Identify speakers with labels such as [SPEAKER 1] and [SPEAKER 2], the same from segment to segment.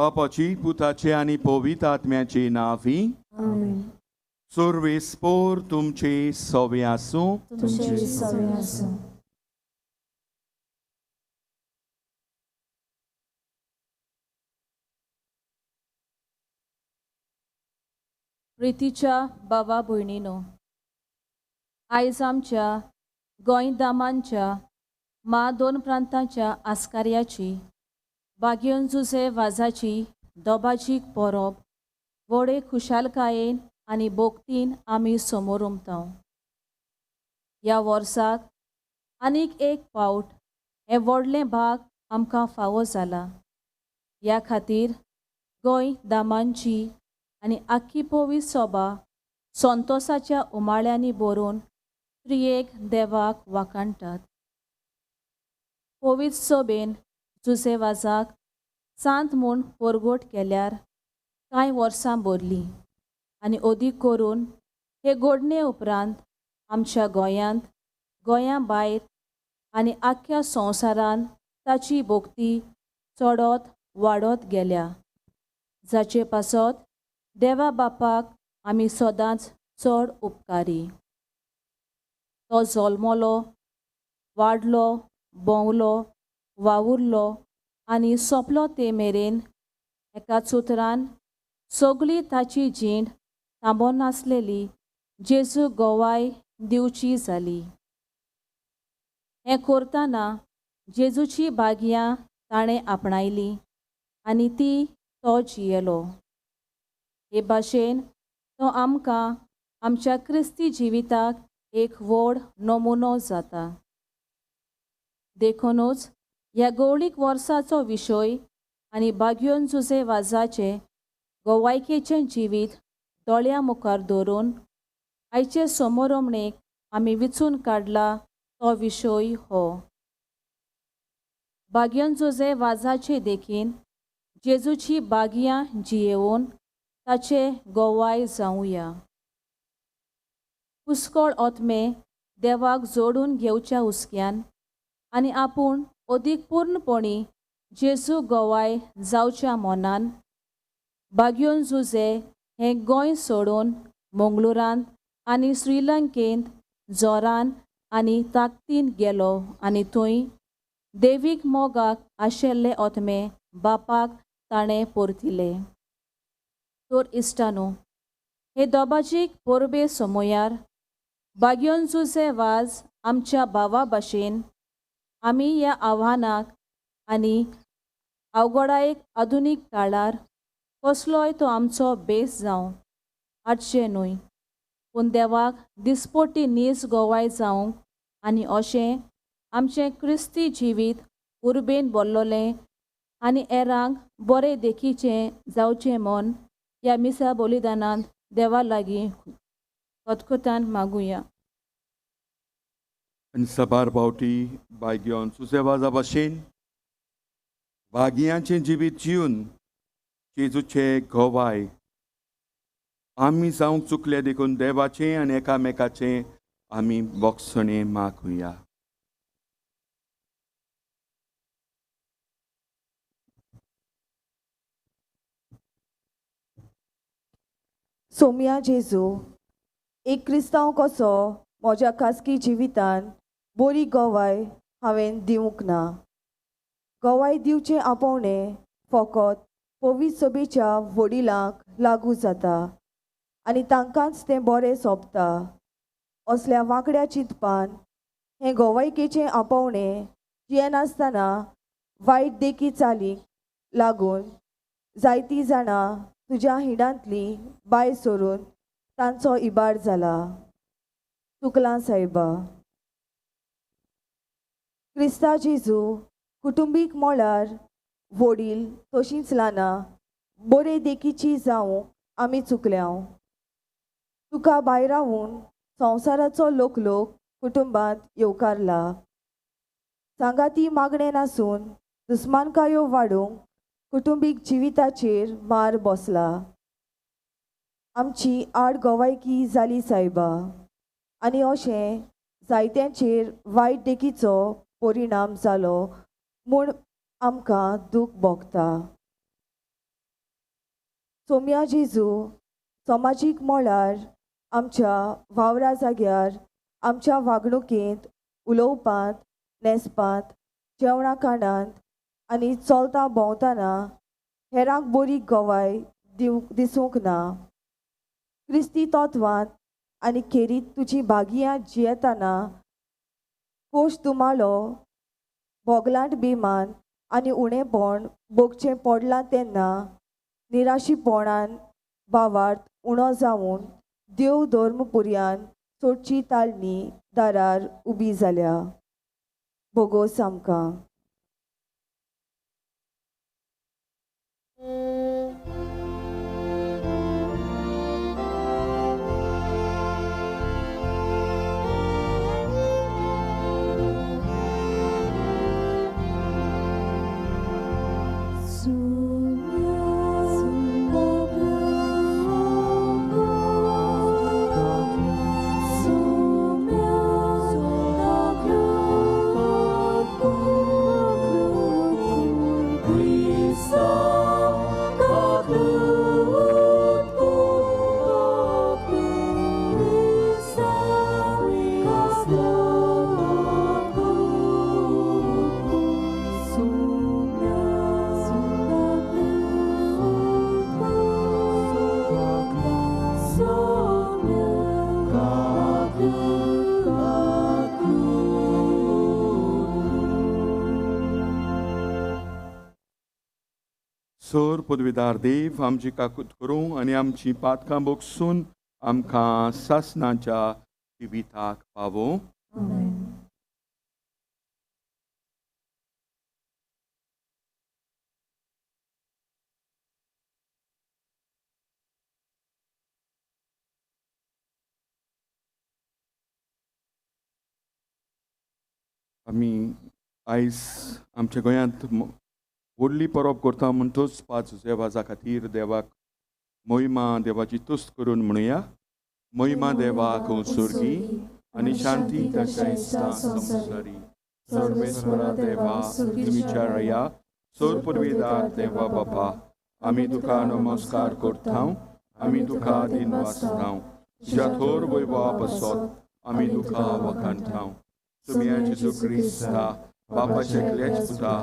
[SPEAKER 1] बापाची पुताचे आनी पवित्र आत्म्याचे नांवी
[SPEAKER 2] आमेन.
[SPEAKER 1] सर्वेस्पोर तुमचे सवे आसूं.
[SPEAKER 2] तुमचे सवे आसूं.
[SPEAKER 3] प्रितीच्या बाबा भयणीनो, आयज आमच्या गोंय दामांच्या मा दोन प्रांताच्या आस्कार्याची बागयोन जुजे वाजाची दोबाजीक परब व्हडे खुशालकायेन आनी भोक्तीन आमी समोर उमता. ह्या वर्साक आनीक एक पावट हें व्हडलें भाग आमकां फावो जाला. ह्या खातीर गोंय दामांची आनी आख्खी पवी सोबा संतोसाच्या उमाळ्यांनी भरून त्रियेक देवाक वाखाणटात. पवित्र सोबेन जुजे वाजाक सांत म्हूण परगट केल्यार कांय वर्सां भरलीं आनी अदीक करून हे घडणे उपरांत आमच्या गोंयांत, गोंया भायर आनी आख्ख्या संवसारांत ताची भक्ती चडत वाडत गेल्या, जाचे पासत देवा बापाक आमी सदांच चड उपकारी. तो जल्मलो, वाडलो, भोंवलो, वावुरलो आनी सोंपलो ते मेरेन एकाच उतरान सगळी ताची जीण थांबनासलेली जेजू गोवाय दिवची जाली. हें करतना जेजूची भाग्यां ताणें आपणायली आनी ती तो जियेलो. हे भाशेन तो आमकां आमच्या क्रिस्ती जिविताक एक व्हड नमुनो जाता. देखूनच ह्या गौळीक वर्साचो विशय आनी बागयोन जुजे वाजाचे गोवायकेचें जिवीत दोळ्या मुखार दवरून आयचे समोरमणेक आमी विचून काडला तो विशय हो. बागयोन जुजे वाजाचे देखीन जेजूची बागयां जियेवन ताचे गोवाय जावया. पुस्कळ ओतमे देवाक जोडून घेवच्या हुस्क्यान आनी आपूण अदीक पूर्णपणी जेजू गोवाय जावच्या मनान बागयोन जुजे हें गोंय सोडून मंगळुरांत आनी श्रीलंकेंत जोरान आनी ताकदीन गेलो आनी थंय देवीक मोगाक आशिल्ले ओतमे बापाक ताणें परतिले. तर इश्टानो, हे दोबाजीक परबे समयार बागयोन जुजे वाज आमच्या भावा भाशेन आमी ह्या आव्हानाक आनी अवघडायेक आधुनीक काळार कसलोय तो आमचो बेस जावं आटचें न्हय, पूण देवाक दिसपटी नीज गोवाय जावंक आनी अशें आमचें क्रिस्ती जिवीत उर्बेन भरलोलें आनी एरांक बरें देखीचें जावचें म्हूण ह्या मिसा बलिदानांत देवा लागीं खतखतान मागुया.
[SPEAKER 1] आनी साबार फावटी बायग्योन सुसेवाजा भाशेन भाग्यांचें जिवीत जिवन जेजूचे गवाय आमी जावंक चुकले देखून देवाचें आनी एकामेकाचें आमी बोगसणें मागुया.
[SPEAKER 4] सोम्या जेजू, एक क्रिस्तांव कसो म्हज्या खासगी जिवितान बरी गवाय हांवें दिवंक ना. गवाय दिवचें आपोवणें फकत पवित्र सभेच्या वडिलांक लागू जाता आनी तांकांच तें बरें सोंपता. असल्या वांकड्या चिंतपान हें गवायकेचें आपोवणें जियेनासतना वायट देखी चालीक लागून जायतीं जाणां तुज्या हिंडांतली बाय सोरून तांचो इबाड जाला. चुकलां सायबा. क्रिस्ता जेजू कुटुंबीक मळार वडील तशींच ल्हानां बरे देखीची जावंक आमी चुकल्या. तुका भायरावून संवसाराचो लोकलोक कुटुंबांत येवकारला. सांगाती मागणें नासून दुस्मानकायो वाडूंक कुटुंबीक जिविताचेर मार बसला. आमची आड गवायकी जाली सायबा आनी अशें जायत्यांचेर वायट देखीचो परिणाम जालो म्हूण आमकां दूख भोगता. सोम्या जेजू समाजीक मळार आमच्या वावरा जाग्यार आमच्या वागणुकेंत उलोवपांत न्हेसपांत जेवणा खाणांत आनी चलता भोंवतना हेरांक बरी गवाय दिसूंक ना. क्रिस्ती तत्वांत आनी खेरीत तुजी भागयां जियेतना कोश दुमालो भोगलांट बेमान आनी उणेपण भोगचें पडलां तेन्ना निराशीपणान भावार्थ उणो जावन देव धर्म पुर्यान सोडची ताळणी दारार उबी जाल्या. भोगोस आमकां.
[SPEAKER 1] सोर पदवीदार देव आमची काकूत करूं आनी आमची पातकां बोगसून आमकां सासणाच्या जिविताक पावोवं. आमी आयज आमच्या गोंयांत व्हडली परब करता म्हणटूच पांच जुजे खातीर देवाक मोहिमा देवाची तुस्त करून म्हणुया. मोहिमा देवाक सुर्गी आनी शांती ताच्या इस्ता संवसारी. सर्वेस्वरा देवा तुमच्या रया सोर पुर्वेदार देवा बापा आमी तुका नमस्कार करता, आमी तुका दिनवासता. तुज्या थोर वैभवा पासत आमी तुका वखाणता. तुमया जेजू क्रिस्ता बापाचे एकल्याच पुता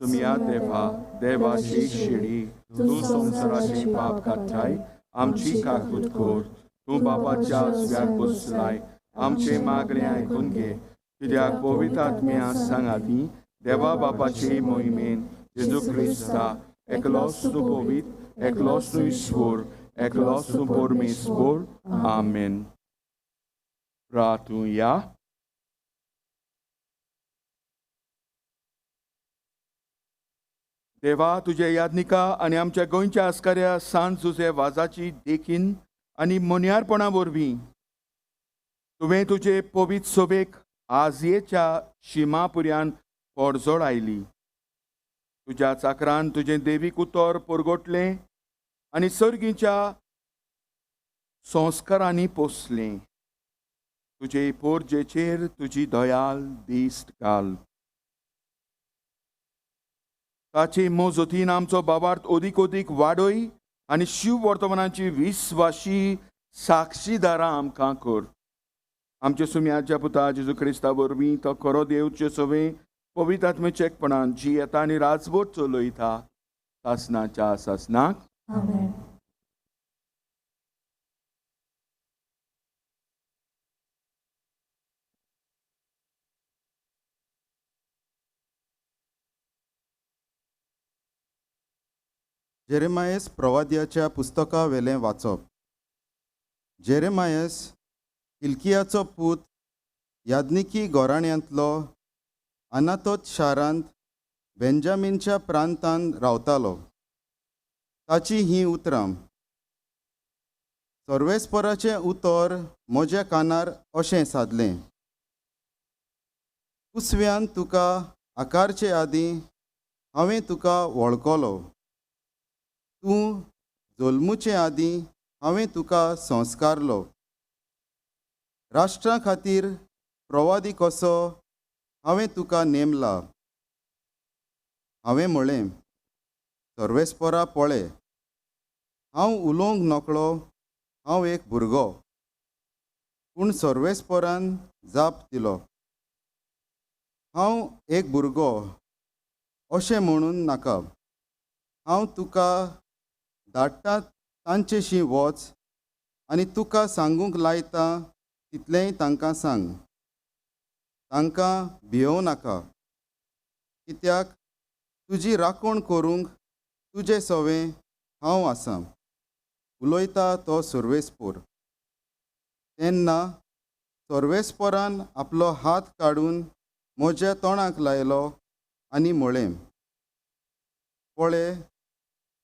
[SPEAKER 1] तुमया देवा देवाची शिडी तूं संवसाराचे पाप काडटाय आमची काकूत कर. तूं बापाच्या उजव्याक बसलाय आमचे मागणें आयकून घे. कित्याक पवित्र आत्म्या सांगाती देवा बापाचे मोहिमेन जेजू क्रिस्ता एकलोच तूं पवित्र, एकलोच तूं ईश्वर, एकलोच तूं परमेश्वर. आमेन. प्रार्थुया. देवा तुज्या यादनिका आनी आमच्या गोंयच्या आस्काऱ्या सांत जुजे वाजाची देखीन आनी मोन्यारपणा वरवीं तुवें तुजे पवित्र सोबेक आजयेच्या शिमापुऱ्यान पडजोड आयली. तुज्या चाकरान तुजें देवीक उतर परगटलें आनी सर्गीच्या संस्कारांनी पोसलें. तुजे पोरजेचेर तुजी दयाल दिश्ट घाल. ताचे मोजतीन आमचो बाबार्थ अदीक अदीक वाडय आनी शिव वर्तमानाची विस्वाशी साक्षीदारां आमकां कर. आमच्या सुम्याच्या पुता जेजू क्रिस्ता वरवीं तो खरो देवचे सवे पवित्र आत्म्याच्या एकपणान जी येता आनी राजवट चलयता सासणाच्या सासणाक.
[SPEAKER 5] जेरेमायस प्रवाद्याच्या पुस्तकावेलें वाचप. जेरेमायस हिल्कियाचो पूत याज्ञिकी घराण्यांतलो अनातोत शारांत बेंजामिनच्या प्रांतांत रावतालो. ताची हीं उतरां. सर्वेस्पराचें उतर म्हज्या कानार अशें सादलें, कुसव्यान तुका आकारचे आदीं हांवें तुका वळखलो, तूं जल्मुचे आदीं हांवें तुका संस्कारलो. राष्ट्रा खातीर प्रवादी कसो हांवें तुका नेमला. हांवें म्हळें, सर्वेस्परा पळय, हांव उलोवंक नकळो, हांव एक भुरगो। पूण सर्वेस्परान जाप दिलो, हांव एक भुरगो अशें म्हणून नाका, हांव तुका धाडटा तांचेशी वच आनी तुका सांगूंक लायता तितलेंय तांकां सांग। तांकां भियोवं नाका, कित्याक तुजी राखण करूंक तुजे सवें हांव आसां, उलयता तो सर्वेस्पोर। तेन्ना सर्वेस्पोरान आपलो हात काडून म्हज्या तोंडाक लायलो आनी म्हळें, पळय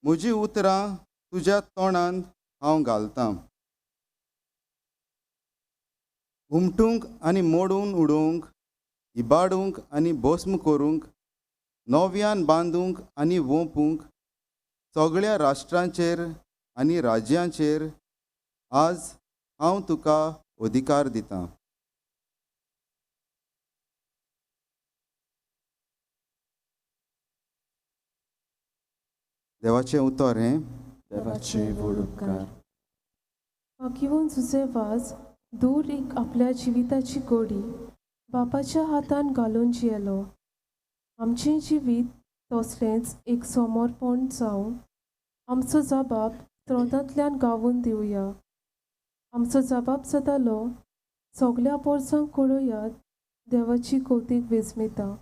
[SPEAKER 5] म्हजी उतरां तुज्या तोंडांत हांव घालतां। हुमटूंक आनी मोडून उडोवंक, इबाडूंक आनी भस्म करूंक, नव्यान बांदूंक आनी वोंपूंक सगळ्या राष्ट्रांचेर आनी राज्यांचेर आज हांव तुका अधिकार दितां। देवाचें उतर हें।
[SPEAKER 2] देवाचे व्हड उपकार।
[SPEAKER 6] भाग्यवंत जुझे वाज दूर एक आपल्या जिविताची गोडी बापाच्या हातान घालून जियेलो। आमचें जिवीत तसलेंच एक समर्पण जावं आमचो जबाब स्त्रोतांतल्यान गावून दिवया। आमचो जबाब जातालो सगल्या पोरसांक कळयात देवाची कौतीक विजमिता।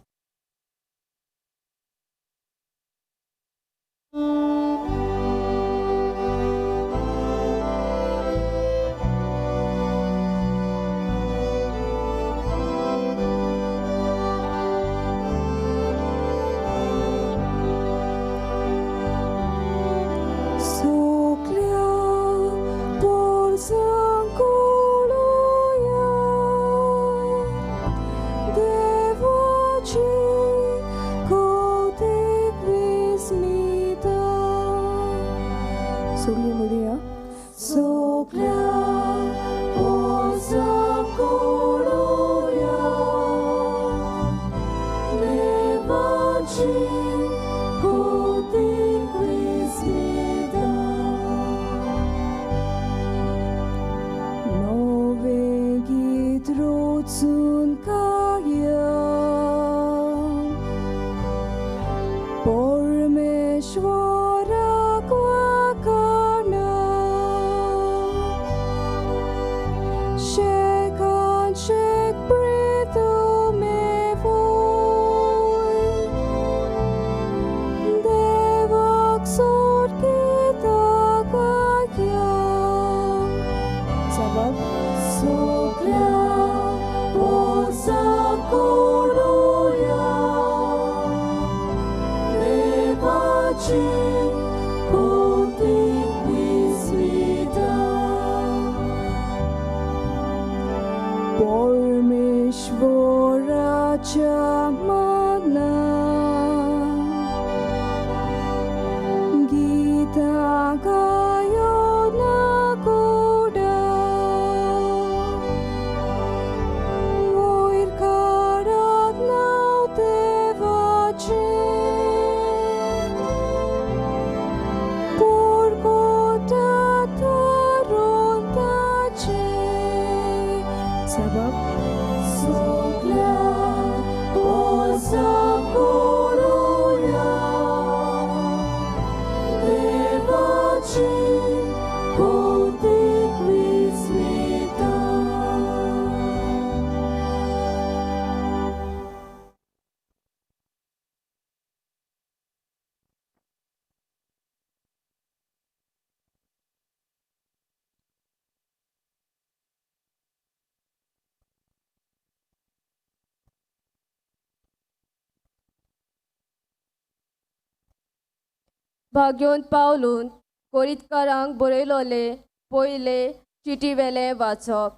[SPEAKER 7] भाग्योन पावलून कोरितकारांक बरयलोले पयले चिटीवेलें वाचप।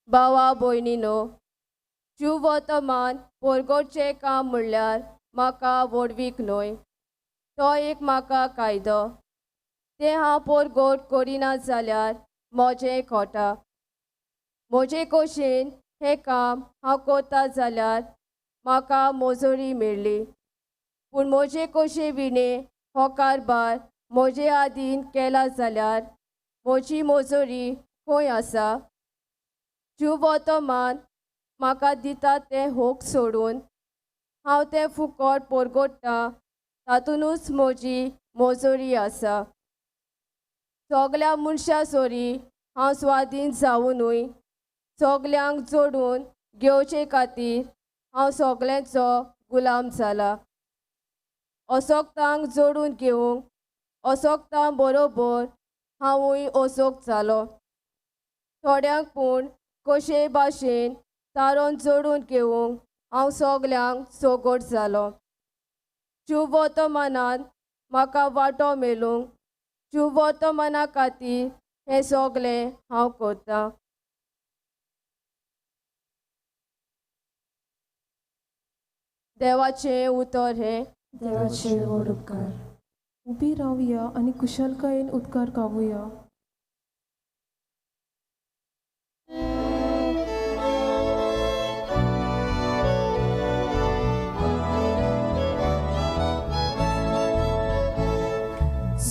[SPEAKER 7] भावा भयणीनो, शुवर्तमान पोरगोडचें काम म्हणल्यार म्हाका व्हडवीक न्हय, तो एक म्हाका कायदो। तें हांव पोरगोड करिना जाल्यार म्हजें खोटा। म्हजे कोशेन हें काम हांव करता जाल्यार म्हाका मजुरी मेळ्ळी, पूण म्हजे कोशे विणें हो कारभार म्हजे आदीन केला जाल्यार म्हजी मजुरी खंय आसा? शुभवर्तमान म्हाका दिता तें होक सोडून हांव तें फुकट परगट्टां, तातूंतच म्हजी मजुरी आसा. सगल्या मनशां सरी हांव स्वाधीन जावुनूय सगल्यांक जोडून घेवचे खातीर हांव सगल्यांचो गुलाम जाला. असोक्तांक जोडून घेवंक असोक्तां बरोबर हांवूय असोक जालो. थोड्यांक पूण कशे भाशेन तारोन जोडून घेवंक हांव सगल्यांक सोगट जालो. शुभवर्तमानान म्हाका वांटो मेळूंक शुभवर्तमाना खातीर हें सगलें हांव करतां. देवाचें उतर हें.
[SPEAKER 2] देवाचे व्हड उपकार.
[SPEAKER 6] उबी रावया आनी कुशलकायेन उदकार गावया.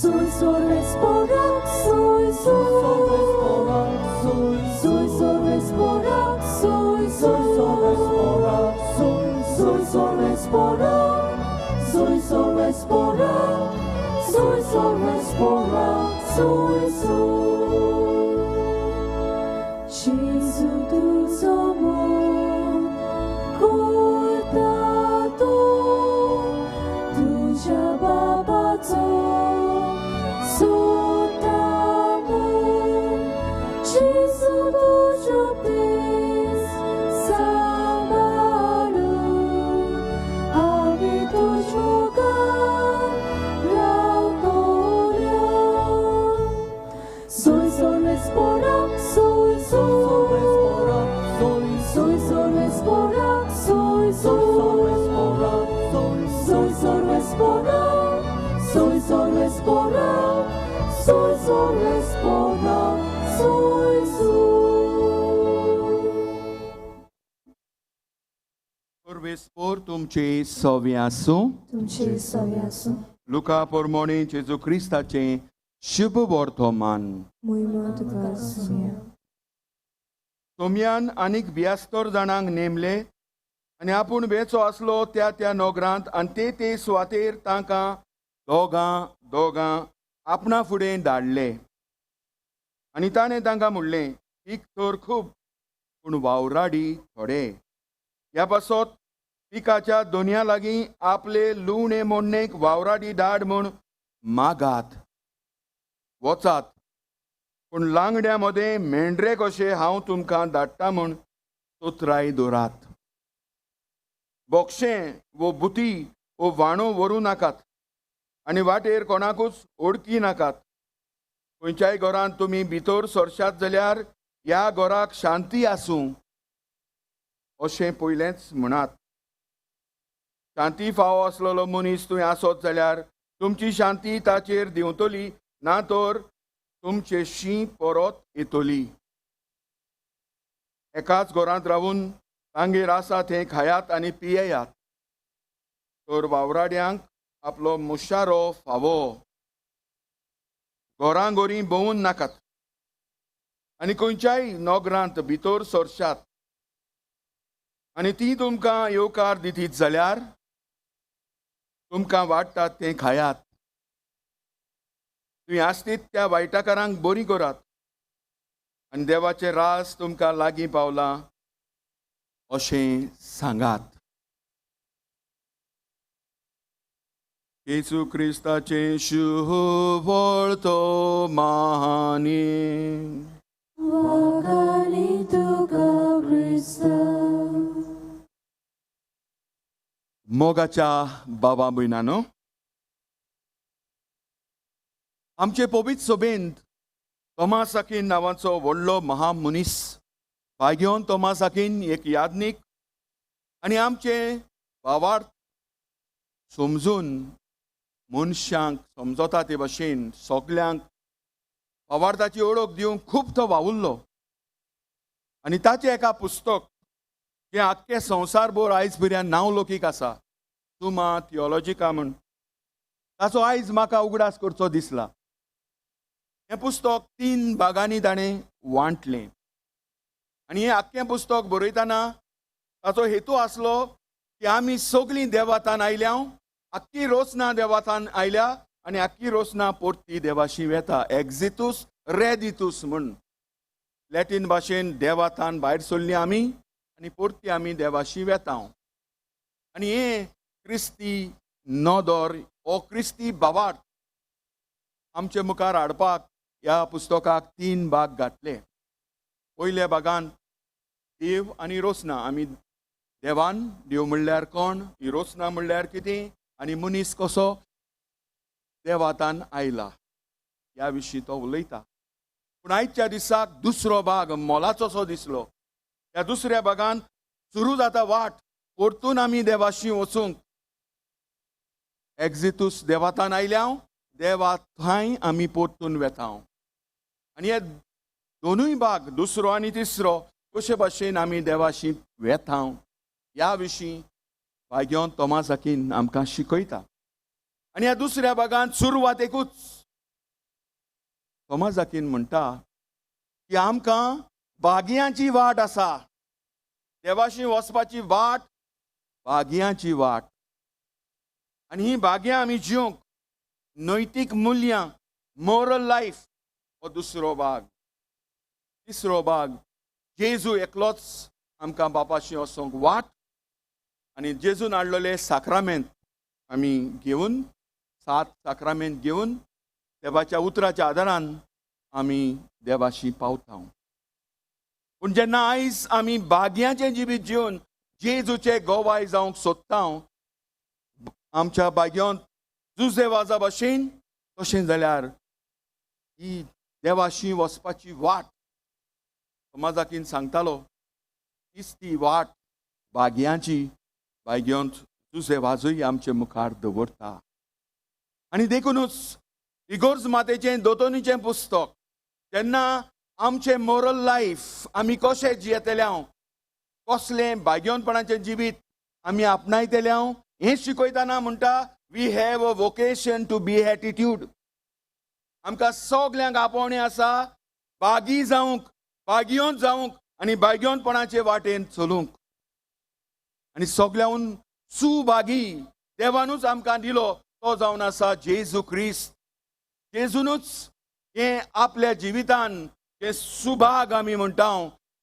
[SPEAKER 2] Sui sorvesporak, sui sorvesporak, sui sorvesporak, sui sorvesporak, sui sorvesporak, sui sorvesporak, sui sorvesporak, sui sor. Gesù tuo amor, cortato, तुझ्या बापाचो सोतामो, Gesù tuo pes सांबाळू, आमी तुज्या मुखार रावतल्या. Sui sorvesporak, sui sorvesporak, sui sorvesporak, sui sorvesporak, sui sorvesporak, sui sorvesporak, sui sorvesporak, sui sor.
[SPEAKER 1] सर्वेस्पोर तुमचे सवे आसूं.
[SPEAKER 2] तुमचे सवे आसूं.
[SPEAKER 1] लुका पोरमोणे जेजू क्रिस्ताचें शुभ वर्तमान.
[SPEAKER 2] मोहिमा तुका सोम्या.
[SPEAKER 1] सोम्यान आनीक 72 जाणांक नेमले आनी आपूण वेचो आसलो त्या त्या नगरांत आनी ते ते सुवातेर तांकां दोगां दोगां आपणा फुडें धाडले. आनी ताणें तांकां म्हणलें, पीक तर खूब पूण वावराडी थोडे. ह्या पासत पिकाच्या दोनया लागीं आपले लुवणे मोडणेक वावराडी धाड म्हूण मागात. वचात, पूण लांगड्या मदें मेंढरे कशे हांव तुमकां धाडटा म्हूण तोतराय दवरात. बोक्षें वो बुती वो वाणो व्हरूं नाकात आनी वाटेर कोणाकूच ओडकी नाकात. खंयच्याय घरांत तुमी भितर सरशात जाल्यार ह्या घराक शांती आसूं अशें पयलेंच म्हणात. शांती फावो आसलेलो मनीस तुवें आसत जाल्यार तुमची शांती ताचेर देंवतली, ना तर तुमचे शीं परत येतली. एकाच घरांत रावून तांगेर आसा थंय खायात आनी पियेयात, तर वावराड्यांक आपलो मुशारो फावो. घरां घोरी भोंवून नाकात आनी खंयच्याय नगरांत भितर सरशात आनी ती तुमकां येवकार दितीत जाल्यार तुमकां वाडटात तें खायात. तुवें आसतीत त्या वायटाकारांक बरी करात आनी देवाचें राज तुमकां लागीं पावलां अशें सांगात. येसू क्रिस्ताचें शुभ वर्तमानी.
[SPEAKER 2] वागाली तुका क्रिस्ता.
[SPEAKER 1] मोगाच्या बाबा भयणानो, आमचे पवित्र सभेंत तोमास आकीन नांवाचो व्हडलो महामनीस भाग्योन तोमास आकीन एक याज्ञीक आनी आमचे भावार्थ समजून मनशांक समजता ते भशेन सगल्यांक भावार्थाची ओळख दिवंक खूब तो वावुरलो. आनी ताचें एका पुस्तक जें आख्खे संवसारभर आयज पर्यंत नांव लोकीक आसा, सुमा थियोलॉजिका म्हूण, ताचो आयज म्हाका उगडास करचो दिसला. हें पुस्तक 3 भागांनी ताणें वांटलें आनी हें आख्खें पुस्तक बरयतना ताचो हेतू आसलो की आमी सगळीं देवातान आयल्या, आख्खी रोसना देवातान आयल्या आनी आख्खी रोसना परती देवाशी वेता. एक्झितूस रेदितूस म्हूण लॅटीन भाशेन देवातान भायर सरली आमी आनी परती आमी देवाशी वेता. आनी हें क्रिस्ती नदर हो क्रिस्ती भावार्थ आमचे मुखार हाडपाक ह्या पुस्तकाक 3 भाग घातले. पयल्या भागान देव आनी रोसना, आमी देवान, देव म्हणल्यार कोण, ही रोसना म्हणल्यार कितें आनी मनीस कसो देवातान आयला ह्या विशीं तो उलयता. पूण आयच्या दिसाक दुसरो भाग मोलाचोसो दिसलो. ह्या दुसऱ्या भागान सुरू जाता वाट परतून आमी देवाशी वचूंक. एक्झितूस देवातान आयल्या, देवा थंय आमी परतून वेता. आनी हे दोनूय भाग दुसरो आनी तिसरो कशे भाशेन आमी देवाशी वेता ह्या विशीं भाग्योन तोमास आकीन आमकां शिकयता. आनी ह्या दुसऱ्या भागान सुरवातेकूच तोमास आकीन म्हणटा की आमकां भाग्यांची वाट आसा, देवाशी वचपाची वाट भाग्यांची वाट. आनी ही भाग्यां आमी जिवंक नैतीक मुल्यां, मोरल लायफ हो दुसरो भाग. तिसरो भाग जेजू एकलोच आमकां बापाशी वचोंक वाट आनी जेजून हाडलेले साक्रामेंत आमी घेवन, 7 साक्रामेंत घेवन देवाच्या उतराच्या आदारान आमी देवाशी पावता. पूण जेन्ना आयज आमी भाग्याचें जिवीत जिवन जेजूचे गोवाय जावंक सोदता आमच्या भाग्यांत जुजे वाजा भाशेन, तशें जाल्यार ही देवाशी वचपाची वाट समाजाकीन सांगतालो तीच ती वाट भाग्यांची भाग्यांत जुजे वाजूय आमचे मुखार दवरता. आनी देखुनूच इगोर्ज मातेचें दोतोनीचें पुस्तक तेन्ना आमचें मोरल लायफ आमी कशें जियेतले, कसलें भाग्यवंतपणाचें जिवीत आमी आपणायतले हें शिकयतना म्हणटा we have a vocation to beatitude. आमकां सगल्यांक आपोवणें आसा भागी जावंक, भाग्यवंत जावंक आनी भाग्यवंतपणाचे वाटेन चलूंक. आनी सगल्यांहून सुभागी देवानूच आमकां दिलो तो जावन आसा जेजू क्रिस्त. जेजूनूच हें आपल्या जिवितान हे सुभाग आमी म्हणटा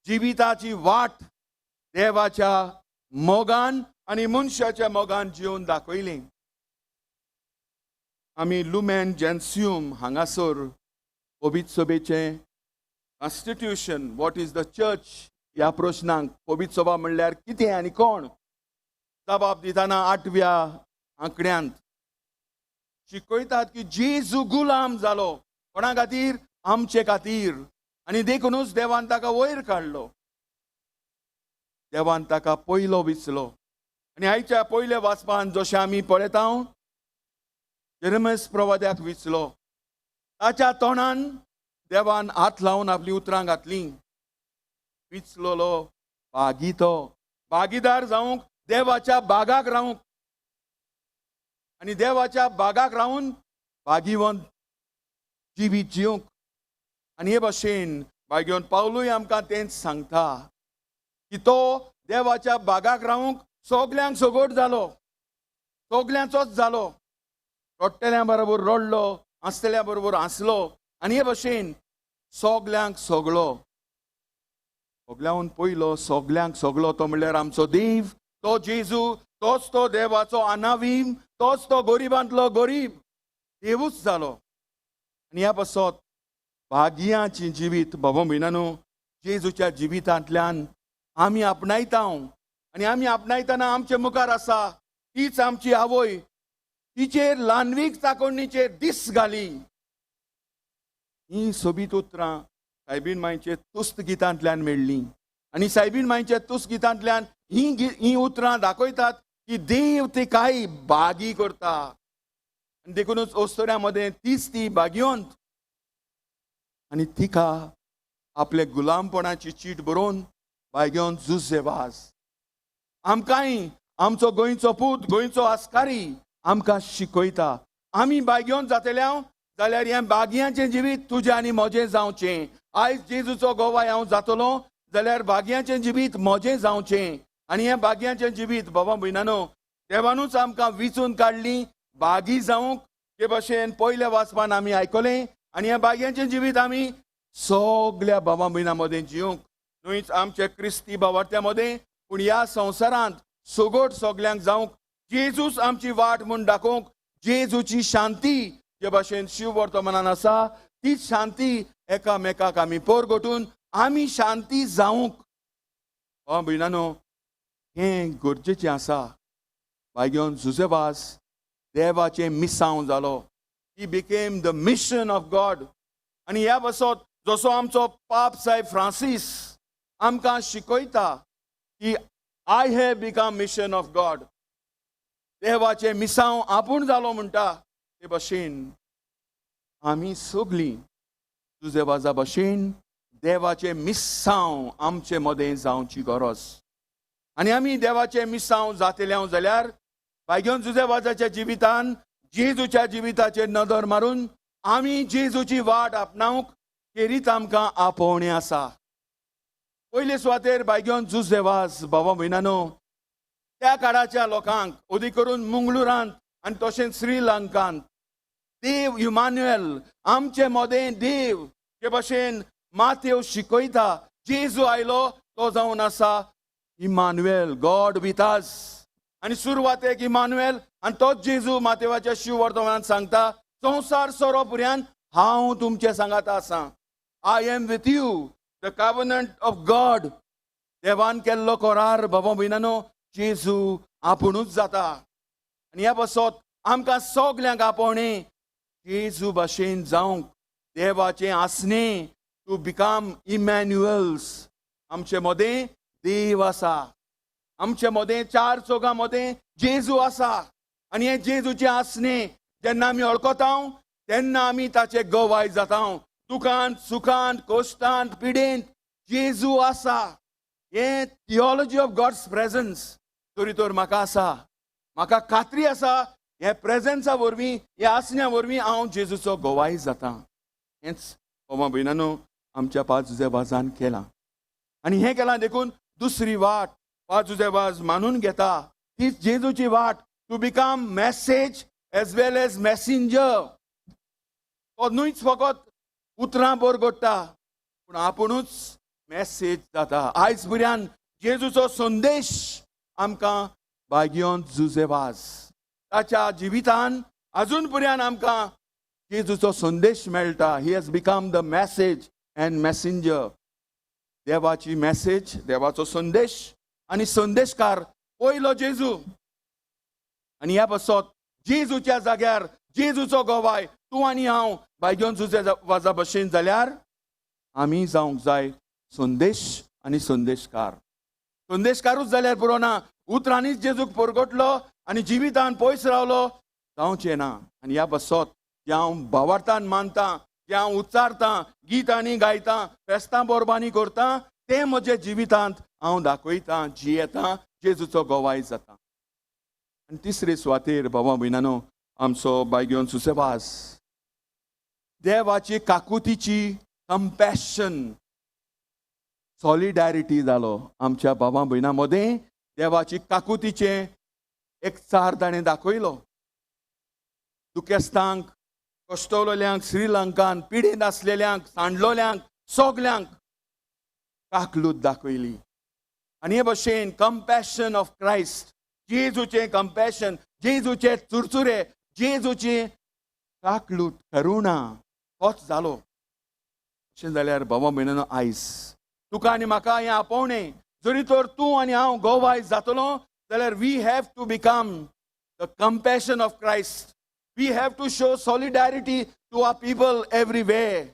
[SPEAKER 1] जिविताची वाट देवाच्या मोगान आनी मनशाच्या मोगान जिवन दाखयली. आमी लुमेन जेन्सियम हांगासर पवित्र सभेचें constitution, what is the church ह्या प्रश्नांक पवित्र सभा म्हणल्यार कितें आनी कोण जबाब दितना 8व्या आंकड्यांत शिकयतात की जेजू गुलाम जालो कोणा खातीर, आमचे खातीर. आनी देखूनच देवान ताका वयर काडलो, देवान ताका पयलो विचलो. आनी आयच्या पयल्या वाचपान जशें आमी पळयता जेरेमियास प्रवाद्याक विचलो, ताच्या तोंडान देवान हात लावन आपली उतरां घातलीं. विचलोलो भागी तो भागीदार जावंक, देवाच्या बागाक रावंक आनी देवाच्या बागाक रावून भागीवंत जिवीत जिवंक. आनी हे भाशेन भाग्यवंत पावलूय आमकां तेंच सांगता की तो देवाच्या बागाक रावंक सगल्यांक सगट जालो, सगल्यांचोच जालो. रडटल्या बरोबर रडलो, हांसतल्या बरोबर हांसलो आनी हे भाशेन सगल्यांक सगळो, सगल्यांहून पयलो सगल्यांक सगळो तो म्हणल्यार आमचो देव, तो जेजू, तोच तो देवाचो अनावीम, तोच तो गरिबांतलो गरीब देवूच जालो. आनी ह्या पासत भाग्याचें जिवीत बाबा भयणांनो जेजूच्या जिवितांतल्यान आमी आपणायता. आनी आमी आपणायतना आमचे मुखार आसा तीच आमची आवय, तिचेर ल्हानवीक चाकोडणीचेर दीस घाली. ही सोबीत उतरां सायबीन मांयचे तुस्त गितांतल्यान मेळ्ळीं आनी सायबीन मांयच्या तुस्त गितांतल्यान ही उतरां दाखयतात की देव ती काय भागी करता. आनी देखूनच ओस्तोऱ्या मदें तीच ती भाग्यवंत आनी तिका आपले गुलामपणाची चीट बरोवन भाग्यवंत जुजे वाज आमकांय आमचो गोंयचो पूत, गोंयचो आस्कारी आमकां शिकयता. आमी बागयोन जातले हांव जाल्यार हें बागयांचें जिवीत तुजें आनी म्हजें जावचें. आयज जेजूचो गोवाय हांव जातलो जाल्यार बागयांचें जिवीत म्हजें जावचें. आनी हें बागयांचें जिवीत बाबा भयणानो देवानूच आमकां विचून काडली बागी जावंक, ते भशेन पयल्या वाचपान आमी आयकलें. आनी ह्या बागयांचें जिवीत आमी सगल्या बाबा भयणां मदें जिवंक, न्हूच आमचे क्रिस्ती बावार्थ्या मदें, पूण ह्या संवसारांत सगट सगल्यांक जावंक जेजूच आमची वाट म्हूण दाखोवंक, जेजूची शांती जे भाशेन शिव वर्तमानान आसा तीच शांती एकामेकाक आमी परगटून आमी शांती जावंक. बाबा भयणानो हें गरजेचें आसा. बायगेवन जुजेवास देवाचें मिसांव जालो. He became the mission of God. आनी ह्या पासत जसो आमचो पाप साहेब फ्रांसीस आमकां शिकयता की I have become mission of God, देवाचें मिसांव आपूण जालो म्हणटा, ते भशेन आमी सगळीं जुजेवाजा भशेन देवाचें मिसांव आमचे मदें जावची गरज. आनी आमी देवाचें मिसांव जातले जाल्यार बायगेवन जुजेवाजाच्या जिवितान जेजूच्या जिविताचेर नदर मारून आमी जेजूची वाट आपणावंक खेरीत आमकां आपोवणें आसा. पयले सुवातेर बायगेवन जुजेवाज बाबा भयणानो त्या काळाच्या लोकांक, अदीक करून मंगळुरांत आनी तशेंच श्रीलंकांत, देव इमान्युएल आमचे मदें देव जे भशेन मातेव शिकयता, जेजू आयलो तो जावन आसा इमानुएल, गॉड विथ अस. आनी सुरवातेक इमानुएल आनी तोच जेजू मातेवाच्या शिव वर्तमानान सांगता, संवसार सोरो पुर्यान हांव तुमचे सांगात आसा. I am with you, the covenant of God. देवान केल्लो करार बाबा भयणानो जेजू आपुणूच जाता. आनी ह्या पासत आमकां सगल्यांक आपोवणें जेजू भाशेन जावंक, देवाचें आसणें, टू बिकम इमॅन्युअल्स. आमचे मदें देव आसा, आमचे मदें चार चौगां मदें जेजू आसा. आनी हें जेजूचें आसणें जेन्ना आमी वळखता तेन्ना आमी ताचे गवाय जाता. दुखांत, सुखांत, कश्टांत, पिडेंत जेजू आसा. हें थियोलॉजी ऑफ गॉड्स प्रेजन्स तरी तर म्हाका आसा, म्हाका खात्री आसा हे प्रेजन्सा वरवीं, ह्या आसण्या वरवीं हांव जेजूचो गवाय जाता. हेंच बाबा भयणानो आमच्या पाजुजेवाजान केलां. आनी हें केलां देखून दुसरी वाट पाजुजेवाज मानून घेता, तीच जेजूची वाट, to become message as well as messenger. तो न्हूच फकत उतरां बरगडटा पूण आपुणूच मॅसेज जाता. आयज भुरग्यान जेजूचो संदेश आमकां बायगियोन जुजेवाज ताच्या जिवितान अजून पर्यंत आमकां जेजूचो संदेश मेळटा. He has become the message and messenger. देवाची मॅसेज, देवाचो संदेश आनी संदेशकार पयलो जेजू. आनी ह्या पासत जेजूच्या जाग्यार जेजूचो गवाय तूं आनी हांव बायगियोन जुजेवाजा भशेन जाल्यार आमी जावंक जाय संदेश आनी संदेशकार. संदेशकारूच जाल्यार पुरो ना, उतरांनीच जेजूक परगटलो आनी जिवितान पयस रावलो जावचें ना. आनी ह्या पासत जें हांव भावार्थान मानतां, जें हांव उच्चारतां, गितांनी गायतां, फेस्तां बोरबांनी करतां, तें म्हज्या जिवितांत हांव दाखयतां, जियेतां, जेजूचो गवाय जाता. आनी तिसरे सुवातेर बाबा भयणानो आमचो बायगियोन सुसेवास देवाची काकुतीची कंपॅशन, सॉलिडारिटी जालो आमच्या बाबा भयणां मदें. देवाची काकुतीचें एक चार ताणें दाखयलो. दुखेस्तांक, कश्टवलेल्यांक, श्रीलंकान पिडेंत आसलेल्यांक, सांडलोल्यांक, सगल्यांक काकलूत दाखयली. आनी हे भशेन कंपॅशन ऑफ क्रायस्ट, जेजूचें कंपॅशन, जेजूचे चुरचुरे, जेजूची काकलूत, करुणा होच जालो. अशें जाल्यार बाबा भयणानो आयज तुका आनी म्हाका हें आपोवणें, जरी तर तूं आनी हांव गोवाय जातलो जाल्यार we have to become the compassion of Christ. We have to show solidarity to our people everywhere.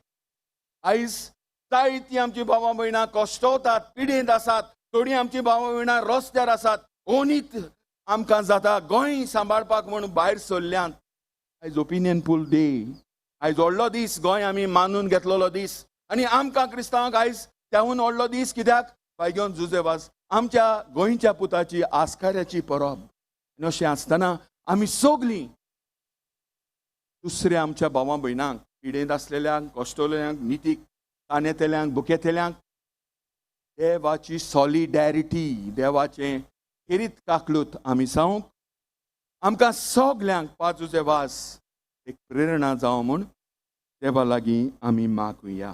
[SPEAKER 1] आयज जायतीं आमची बाबा भयणां कश्टवतात, पिडेंत आसात, थोडीं आमची बाबा भयणां रस्त्यार आसात, ओनीत आमकां जाता गोंय सांबाळपाक म्हूण भायर सरल्यांत. आयज ओपिनियन पूल डे, आयज व्हडलो दीस, गोंय आमी मानून घेतलेलो दीस. आनी आमकां क्रिस्तांवांक आयज त्याहून व्हडलो दीस कित्याक, बायगियोन जुजेवाज आमच्या गोंयच्या पुताची आस्काऱ्याची परब. आनी अशें आसतना आमी सगलीं दुसऱ्या आमच्या भावां भयणांक, पिडेंत आसलेल्यांक, कश्टलेल्यांक, नितीक तानेतेल्यांक, भुकेतेल्यांक देवाची सॉलिडॅरिटी, देवाचें खेरीत काकलूत आमी जावंक आमकां सगल्यांक पाजुजे वास एक प्रेरणा जावं म्हूण देवा लागीं आमी मागुया.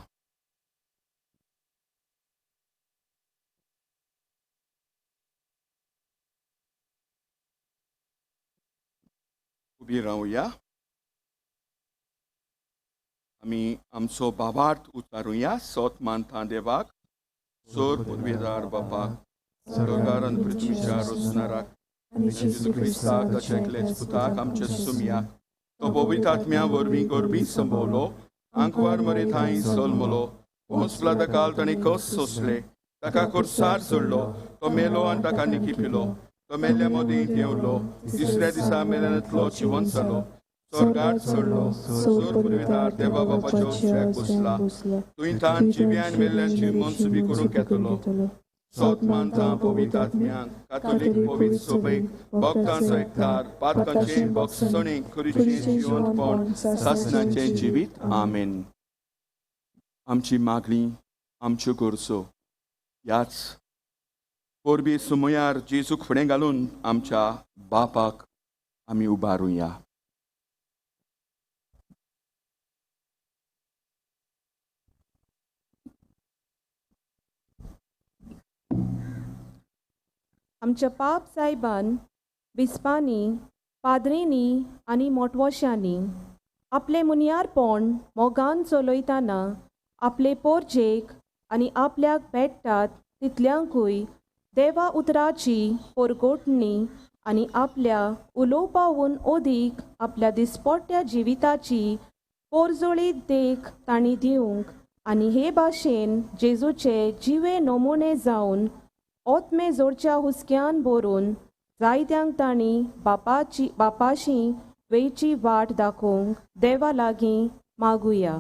[SPEAKER 1] उबी रावया, आमी आमचो भावार्थ उतारुया. सोत मानता देवाक, सोर पुर्वेदार बापाक, सर्गार पृथ्वीच्या रोसणाराक, जेजू क्रिस्ताक ताच्या एकलेच पुताक आमच्या सुमयाक, तो पवित्र आत्म्या वरवीं गोरवीं संभवलो, आंकवार मरे थांय सोलमलो, पोंसला ताका ताणें कस सोंसले, ताका कोर्सार सोडलो, तो मेलो आनी ताका निकी पिलो, तो मेल्ल्या मदीं देंवलो, तिसऱ्या दिसा मेल्यानतलो जिवन जालो, स्वर्गार चडलो, सोर पुर्वेदार देवा बापाच्या उजव्याक बसला, तुंय तान जिव्यान मेल्ल्यांची मनसुबी करूंक येतलो. सोत मानता पवित्र आत्म्यांक, कातोलीक पवित्र सोबेक, भक्तांचो एकतार, पातकांचें भक्षणें, खुरीचें जिवंतपण, सासणाचें जिवीत. आमेन. आमची मागणी, आमच्यो गरजो ह्याच कोरबी सुमयार जेजूक फुडें घालून आमच्या बापाक आमी उबारुया.
[SPEAKER 8] आमच्या पाप सायबान, बिस्पांनी, पाद्रींनी आनी मोटवोशांनी आपलें मुनियारपण मोगान चलयतना आपले पोरजेक आनी आपल्याक भेट्टात तितल्यांकूय देवा उतराची पोरगोटणी आनी आपल्या उलोवपावून अदीक आपल्या दिसपट्ट्या जिविताची पोरजोळी देख तांणी दिवंक आनी हे भाशेन जेजूचे जिवे नमुने जावन ओतमे जोडच्या हुस्क्यान भरून जायत्यांक तांणी बापाशी वेची वाट दाखोवंक देवा लागीं मागुया.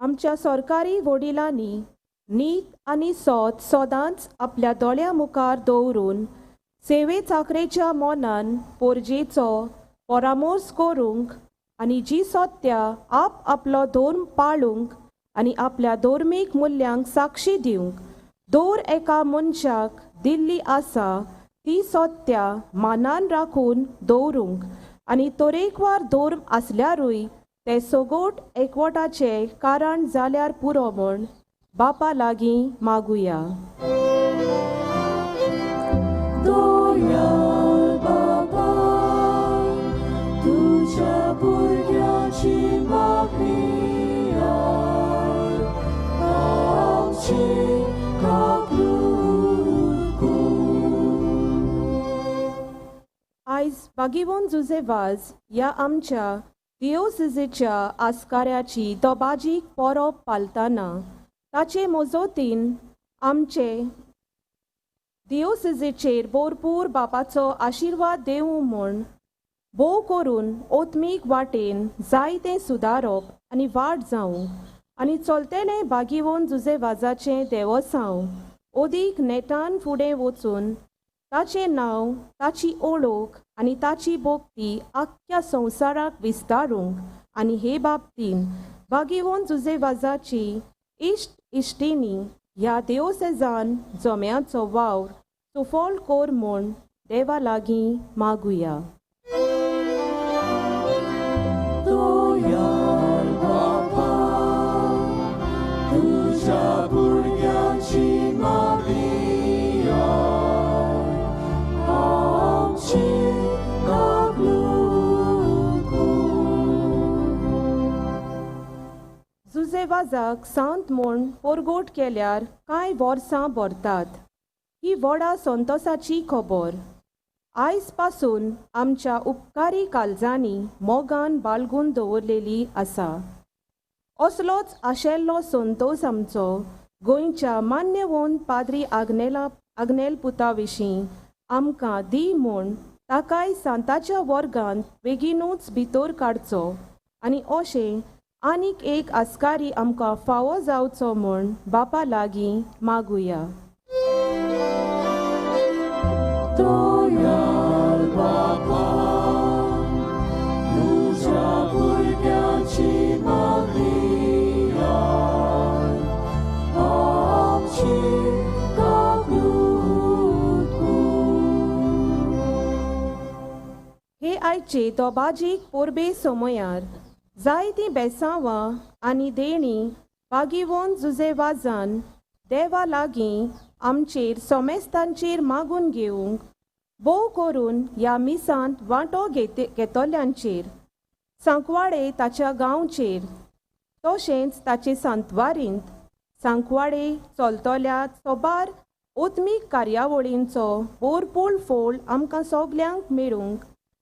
[SPEAKER 8] आमच्या सरकारी वडिलांनी नीत आनी सोत सदांच आपल्या दोळ्या मुखार दवरून सेवे चाकरेच्या मनान पोरजेचो परामर्श करूंक आनी जी सत्या आप आपलो धर्म पाळूंक आनी आपल्या धर्मीक मुल्यांक साक्षी दिवंक दर एका मनशाक दिल्ली आसा ती सत्या मानान राखून दवरूंक आनी तरेकवार धर्म आसल्यारूय ते सगोट एकवटाचें कारण जाल्यार पुरो म्हूण बापा लागीं मागुया.
[SPEAKER 2] दयाळ बाबा, तुझ्या भुरग्यांची मागणी आमची काकूट कर.
[SPEAKER 8] आयज बागीवन जुजे वाज ह्या आमच्या दियोसिजेच्या आस्काऱ्याची दबाजीक परब पालतना ताचे मजतीन आमचे दियोसिजेचेर भरपूर बापाचो आशिर्वाद देवूं म्हूण भोव करून ओत्मीक वाटेन जायतें सुदारप आनी वाड जावं आनी चलतेलें बागीवन जुजे वाजाचें देवसांव अदीक नेटान फुडें वचून ताचें नांव, ताची ओळख आनी ताची भक्ती आख्ख्या संवसाराक विस्तारूंक आनी हे बाबतीन बागीवन जुजे वाजाची इश्ट इश्टिनी ह्या देवसेजान जम्याचो वावर सुफळ कर म्हूण देवा लागीं मागुया.
[SPEAKER 2] दयाळ बाबा, तुझ्या भुरग्यांची मागणी आमची काकूट कर.
[SPEAKER 8] जुजे वाजाक सांत म्हूण पोरगोट केल्यार कांय वर्सां भरतात ही व्हडा संतोसाची खबर आयज पासून आमच्या उपकारी काळजांनी मोगान बाळगून दवरलेली आसा. असलोच आशिल्लो संतोस आमचो गोंयच्या मान्यवंत पाद्री आग्नेल पुता विशीं आमकां दी म्हूण ताकाय सांताच्या वर्गांत बेगीनूच भितर काडचो आनी अशें आनीक एक आस्कारी आमकां फावो जावचो म्हूण बापा लागीं मागुया.
[SPEAKER 2] दयाळ बापा, तुज्या भुरग्यांची मागणी आय, आमची काकूत कर.
[SPEAKER 8] हे आयचे दोबाजीक पोरबे समयार जायतीं बेसांवां आनी देणीं बागिवोन जुजे वाजान देवा लागीं आमचेर सोमेस्तांचेर मागून घेवंक भोव करून ह्या मिसांत वांटो घेतल्यांचेर सांकवाडे ताच्या गांवचेर तशेंच ताचे सांतवारींत सांकवाडे चलतल्या सोबार ओत्मीक कार्यावळींचो भरपूर फोल आमकां सगल्यांक मेळूंक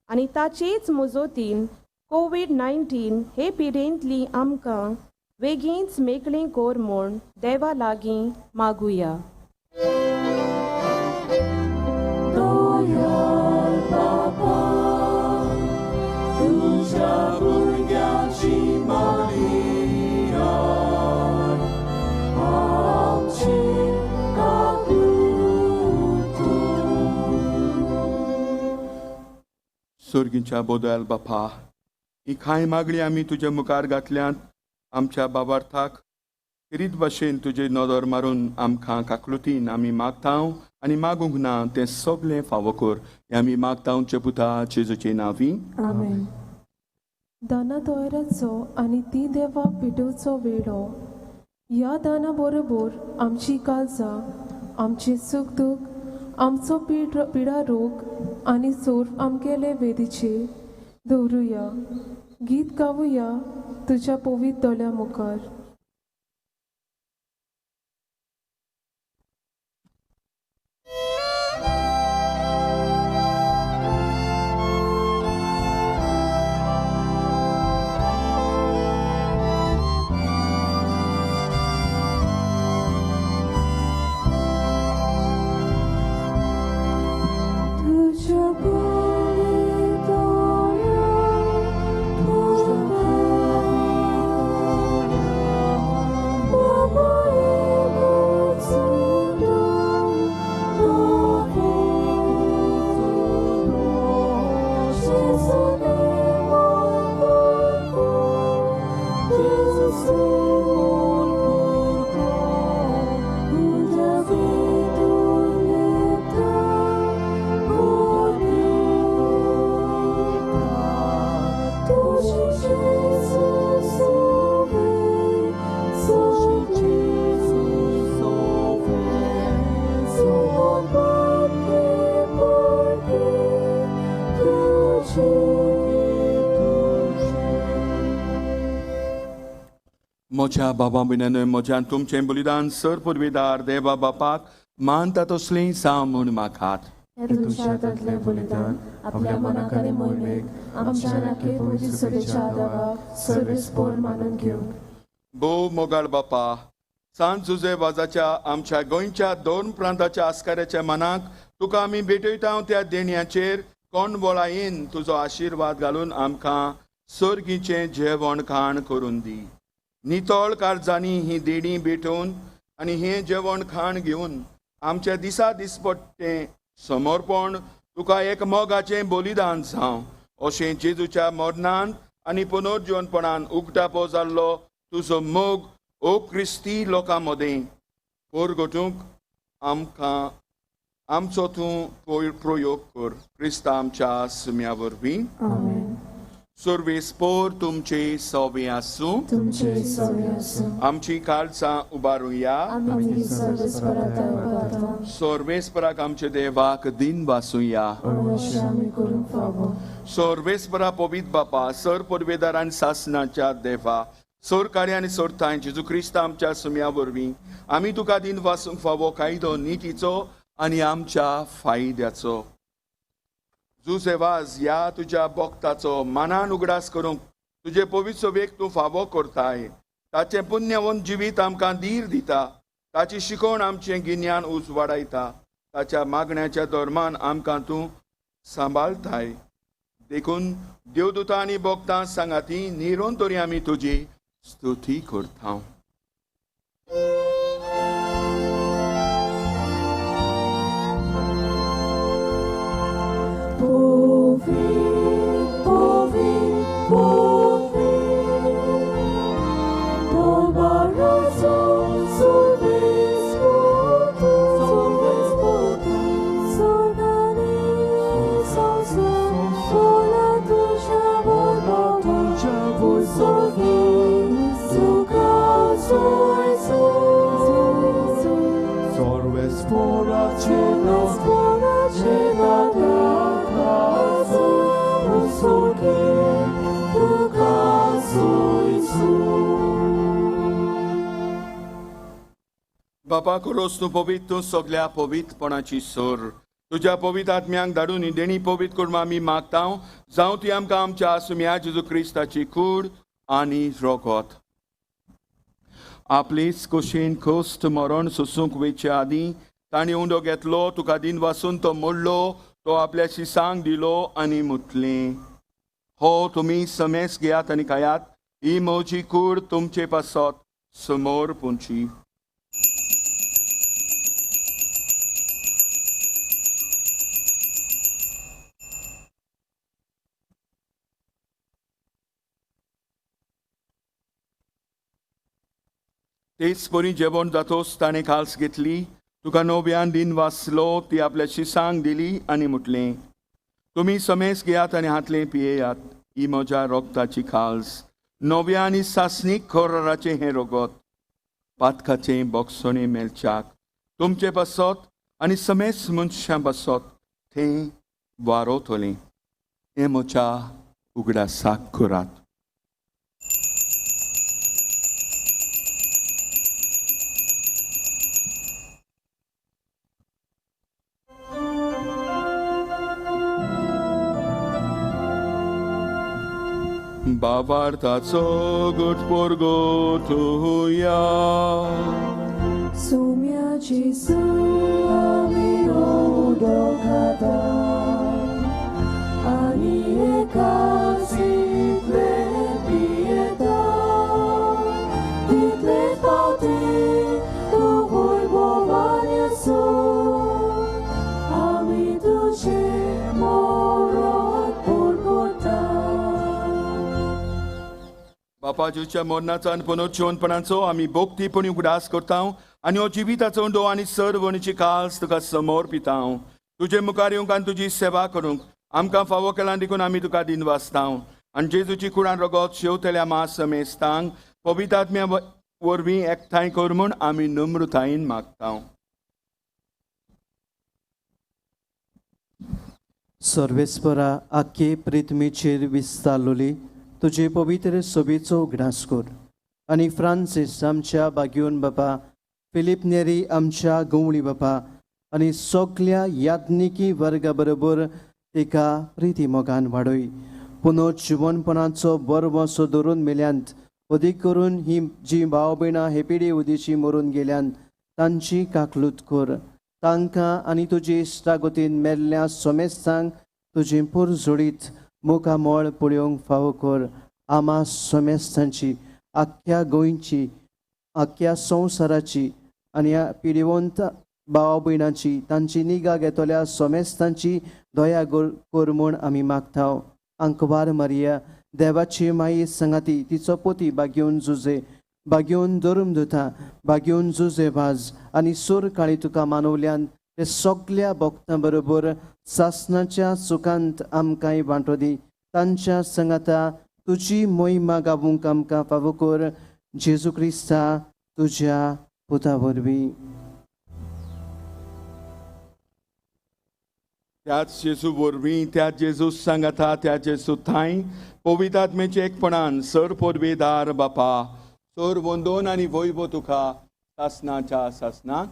[SPEAKER 8] आनी ताचेच मजतीन कोवीड-19 हे पिडेंतली आमकां वेगींच मेकळीं कर म्हूण देवा लागीं मागुया.
[SPEAKER 2] दयाळ बापा, तुज्या भुरग्यांची मागणी आय, आमची काकूत कर.
[SPEAKER 1] सोर्गीच्या बोदयाल बापा, ही कांय मागणी आमी तुज्या मुखार घातल्यात आमच्या बाबार्थाक खेरीत भाशेन तुजे नदर मारून आमकां काकलुतीन आमी मागता आनी मागूंक ना तें सगलें फावो कर. हें आमी मागता पुता जेजूचे नांवी.
[SPEAKER 6] आमेन. दाना तोयराचो आनी ती देवा पेटोवचो वेळो. ह्या दाना बरोबर आमची काळजां, आमचें सूख दूख, आमचो पिडा रोग आनी सोर्फ आमगेले वेदीचेर दवरुया. गीत गावया तुज्या पवित्र दोळ्या मुखार.
[SPEAKER 2] तुज्या पवित्र दोळ्या
[SPEAKER 1] म्हज्या बाबा भयणांनो, म्हज्यान तुमचें बलिदान सर पुर्वेदार देवा बापाक मानता तसलें जावं म्हूण मागात.
[SPEAKER 6] हें तुमच्या हातांतलें बलिदान आपल्या मनाक आनी मोहिमेक आमच्या राखी पवित्र सभेच्या देवाक सर्वेस्पोर मानून घेवंक.
[SPEAKER 1] भोव मोगाळ बापा, सांत जुजे वाजाच्या आमच्या गोंयच्या दोन प्रांताच्या आस्काराच्या मनाक तुका आमी भेटयता त्या देण्याचेर कोण बोळायेन तुजो आशिर्वाद घालून आमकां सर्गीचें जेवण खाण करून दी. नितळ काळजांनी ही देणी भेटोवन आनी हें जेवण खाण घेवन आमच्या दिसा दिसपट्टें समर्पण तुका एक मोगाचें बलिदान जावं अशें जेजूच्या मरणान आनी पुनर्जिवनपणान उगडापो जाल्लो तुजो मोग ओ क्रिस्ती लोकां मदें परगटूंक आमकां आमचो तूं प्रयोग कर. क्रिस्ता आमच्या सुम्या वरवीं.
[SPEAKER 6] आमेन.
[SPEAKER 1] सर्वेस्पोर तुमचे सवे आसूं.
[SPEAKER 6] तुमचे सवे आसूं.
[SPEAKER 1] आमची काळजां उबारुया.
[SPEAKER 6] आमी सर्वेस्पराक उबारता.
[SPEAKER 1] सर्वेस्पराक आमच्या देवाक दिन वासुया.
[SPEAKER 6] अवश्य आमी करूंक फावो.
[SPEAKER 1] सर्वेस्परा पवित्र बापा, सर पुर्वेदार आनी सासणाच्या देवा, सरकारी आनी सरताय जेजू क्रिस्त आमच्या सुम्या वरवीं आमी तुका दिन वासूंक फावो कायदो नितीचो आनी आमच्या फायद्याचो. जुजे वाज ह्या तुज्या भक्ताचो मानान उगडास करूंक तुजे पवित्र सभेक तूं फावो करताय. ताचें पुण्यवंत जिवीत आमकां धीर दिता, ताची शिकवण आमचें गिन्यान उजवाडायता. ताच्या मागण्याच्या दरम्यान आमकां तूं सांबाळताय. देखून देवदूतां आनी भक्तां सांगाती निरोन तरी आमी तुजी स्तुती करता. बापा करोस तूं पवित्र, तूं सगल्या पवित्रपणाची सोर. तुज्या पवित्र आत्म्यांक धाडून ही देणी पवित्र करून आमी मागता, जावं ती आमकां आमच्या आसुम्या जेजू क्रिस्ताची कूड आनी रगत. आपलीच कुशीन खोस्त मरण सोसूंक वयचे आदीं तांणी उंडो घेतलो, तुका दिन वासून तो मोडलो, तो आपल्या शिसांक दिलो आनी म्हटलें, हो तुमी समेस घेयात आनी खायात, ही म्हजी कूड तुमचे पासत समोर पुंची. तेच परी जेवण जातोच ताणें खाल्स घेतली, तुका नव्यान दिन वाचलो, ती आपल्या शिसांक दिली आनी म्हटलें, तुमी समेस घेयात आनी हातलें पियेयात, ही म्हज्या रोगताची खाल्स, नव्या आनी सासणीक खराचें हें रगत, पातकाचें बोगसणें मेळच्याक तुमचे पासत आनी समेस मनशां पासत थंय वारोतलें. हें म्हज्या उगडासाक करात. बाबार्थाचो गुट पोरगो तुया
[SPEAKER 2] सुम्या जेजू आमी उदक खाता आनी एकाच इतलें पियेता तितले फावटी तूं वैभवान येसो आमी तुजें मरण परगटा.
[SPEAKER 1] बापा जेजूच्या मरणाचो आनी पुनर्जिवनपणाचो आमी भक्तीपणी उगडास करता आनी हो जिविताचो उंडो आनी सर्वणीची काल्स तुका समोर पिता. तुजे मुखार येवंक आनी तुजी सेवा करूंक आमकां फावो केला देखून आमी तुका दिनवासता. आनी जेजूची कुडान रगत शेवतल्या मास समेस्तांक पवित्र आत्म्या वरवीं एकठांय कर म्हूण आमी नम्रतायेन मागता.
[SPEAKER 9] सर्वेस्परा आख्खे पृथ्वीचेर विस्तारलोली तुजे पवित्र सभेचो उगडास कर आनी फ्रांसीस आमच्या बागयोन बापा, फिलीप नेरी आमच्या गवळी बापा आनी सगल्या याज्ञिकी वर्गा बरोबर तिका प्रिती मोगान वाडय. पुनः जिवनपणाचो बरवसो धरून मेल्यांत, अदीक करून ही जी भाव भयणां हे पिढी उदेशी मरून गेल्यान तांची काकलूत कर. तांकां आनी तुजी इश्टागतीन मेल्ल्या सोमेस्तांक तुजें पुरजोडीत मुखामळ पळोवंक फावो कर. आमा सोमेस्तांची, आख्ख्या गोंयची, आख्ख्या संवसाराची आनी ह्या पिडिवंत भावा भयणांची, तांची निगा घेतल्या सोमेस्तांची दया कर म्हूण आमी मागता. आंकवार मारिया देवाची माई सांगाती, तिचो पोती बागेवन जुजे, बागेवन धरून दिता, बागेवन जुजे भाज आनी सूर काळी तुका मानवल्यान ते सगल्या भक्तां बरोबर सासणाच्या सुखांत आमकांय वांटो दी. तांच्या सांगाता तुजी मोहिमा गावूंक आमकां फावो कर. जेजू क्रिस्ता तुज्या पुता वरवीं.
[SPEAKER 1] त्याच जेजू वरवीं, त्याच जेजू सांगाता, त्या जेजू थांय पवित्र आत्म्याचे एकपणान सर पोरवेदार बापा सर वंदोन आनी वैभव तुका सासणाच्या सासणाक.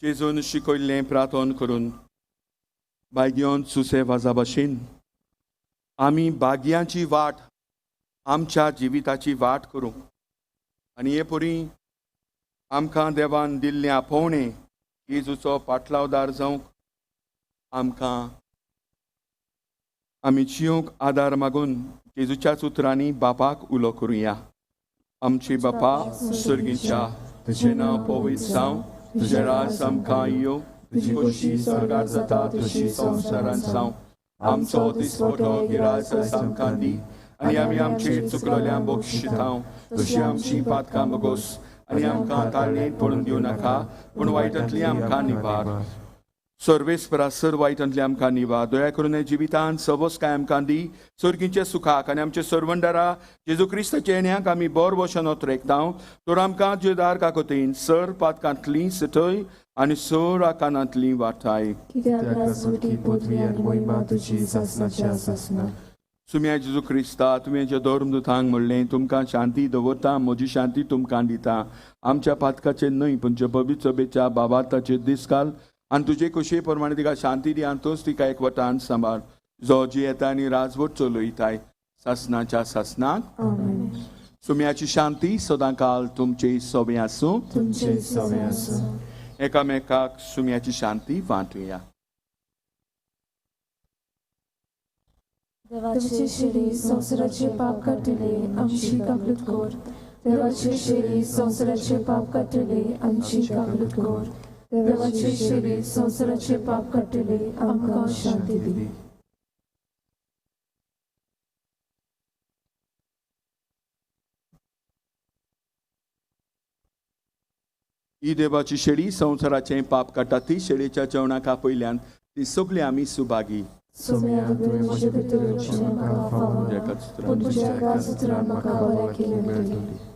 [SPEAKER 1] जेजून शिकयल्लें प्रार्थन करून बायगियोन सुसे वाजा भाशेन आमी भाग्यांची वाट आमच्या जिविताची वाट करूंक आनी हे परी आमकां देवान दिल्लें आपोवणें जेजूचो पाटलावदार जावंक आमकां आमी जियोंक आदार मागून जेजूच्याच उतरांनी बापाक उलो करुया. आमचे बापा सर्गीच्या, तुजें नांव पवित्र जावं, तुजें राज आमकां येवं, तुजी खोशी स्वर्गार जाता तशी संवसारांत जावं. आमचो दिसवटो गिराज आमकां दी आनी आमी आमचे चुकलेल्या बक्षितांव तशी आमची पातकां बगोस आनी आमकां तारणेंत पडून दिवं नाका, पूण वायटांतली आमकां निवार. सर्वेस्परा सर वायटांतली आमकां निवार. दया करून जिवितांत सवस काय आमकां दी सर्गींच्या सुखाक आनी आमचे सर्वंडारा जेजू क्रिस्ताच्या येण्याक आमी बोर वशन ओतरेकतांव. तर आमकां जेदार काकोतीन सर पातकांतली सटय आनी सर आकानांतली वाटाय. सुम्या जेजू क्रिस्ता, तुवें जे धर्मदूतांक म्हणलें, तुमकां शांती दवरता, म्हजी शांती तुमकां दिता. आमच्या पातकाचेर न्हय पूण जे पवित्र सभेच्या बाबाताचेर दीस घाल आनी तुजे खोशये प्रमाणे तिका शांती दी आनी तोच तिका एकवटान सांबाळ, जो जियेता आनी राजवट चलयताय सासनाच्या सासनाक. सुम्याची शांती सदांकाल तुमचे सोबे आसूं. एकामेकाक सुम्याची शांती वांटुया.
[SPEAKER 6] देवाचे शिरी संवसाराचे पाप काडटले आमची काकलूत कर. देवाचे शिरी संवसाराचे पाप काडटले आमची काकलूत कर. देवाचे शिरी संवसाराचे पाप काडटले आमकां शांती दी.
[SPEAKER 1] ही देवाची शेळी संवसाराचें पाप काडटा, ती शेळीच्या जेवणाक आपयल्यान ती सगळी आमी सुभागी.
[SPEAKER 2] सोम्या, तुवें म्हजे भितर येवचें म्हाका फावना, पूण तुज्या एकाच उतरान म्हाका बरें मेळटली.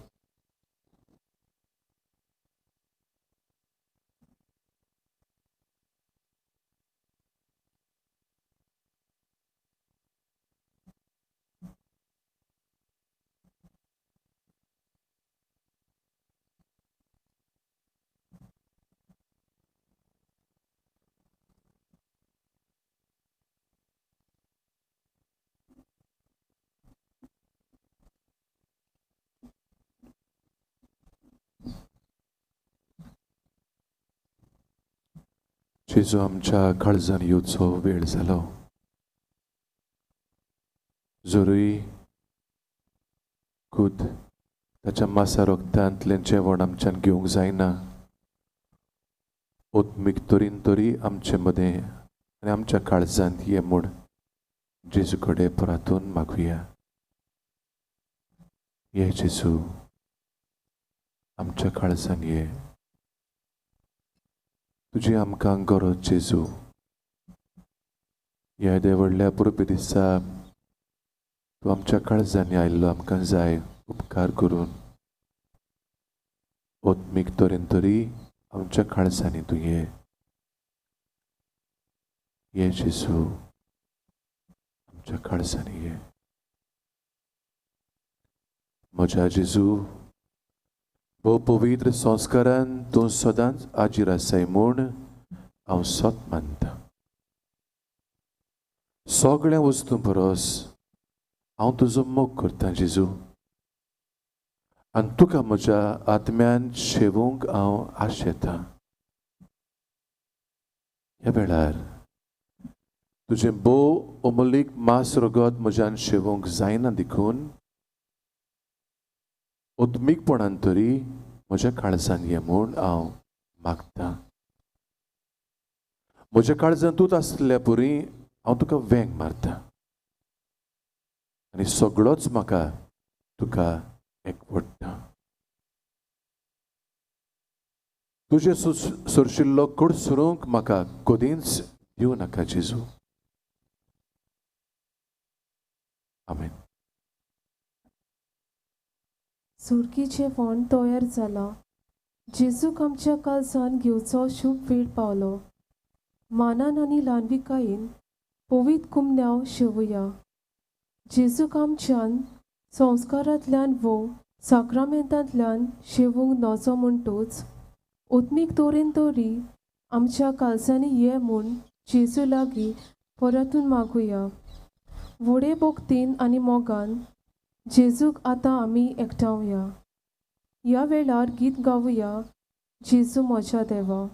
[SPEAKER 10] जेजू आमच्या काळजान येवचो वेळ जालो. जरूय खूद ताच्या मासा रोगतांतलें जेवण आमच्यान घेवंक जायना, ओत्मीक तरेन तरी आमचे मदें आनी आमच्या काळजांत ये म्हूण जेजू कडेन परातून मागुया. ये जेजू, आमच्या काळजान ये. तुजी आमकां गरज जेजू. ह्या येद्या व्हडल्या पुरपी दिसा तूं आमच्या काळजांनी आयिल्लो आमकां जाय. उपकार करून ओत्मीक तरेन तरी आमच्या काळजांनी तूं ये. ये जेजू, आमच्या काळजांनी ये. म्हज्या जेजू, भोव पवित्र संस्कारान तूं सदांच आजीर आसाय म्हूण हांव सत मानता. सगळ्या वस्तूं परस हांव तुजो मोग करता जेजू, आनी तुका म्हज्या आत्म्यान शेवूंक हांव आशेतां. ह्या वेळार तुजें भोव अमोलीक मांस रगत म्हज्यान शेवूंक जायना देखून ओत्मीकपणान तरी म्हज्या काळजान ये म्हूण हांव मागतां. म्हज्या काळजान तूंच आसल्या पुरी हांव तुका वेंग मारता आनी सगळोच म्हाका तुका एकवटता. तुजें सोरशिल्लो कडसरूंक म्हाका कदींच दिवं नाका जेजू. आमेन.
[SPEAKER 6] सुरकी जेवण तयार जाला. जेजूक आमच्या काळजान घेवचो शुभ वेळ पावलो. मानान आनी ल्हानविकायेन पवित्र कुमन्यांव शेवया. जेजूक आमच्यान संस्कारांतल्यान वो साक्रामेंतांतल्यान शेवूंक नजो म्हणटूच ओत्मीक तरेन तरी आमच्या काळजांनी ये म्हूण जेजू लागीं परतून मागुया. व्हडे भक्तीन आनी मोगान जेजूक आतां आमी एकठांवया. ह्या वेळार गीत गावया, जेजू म्हज्या देवा.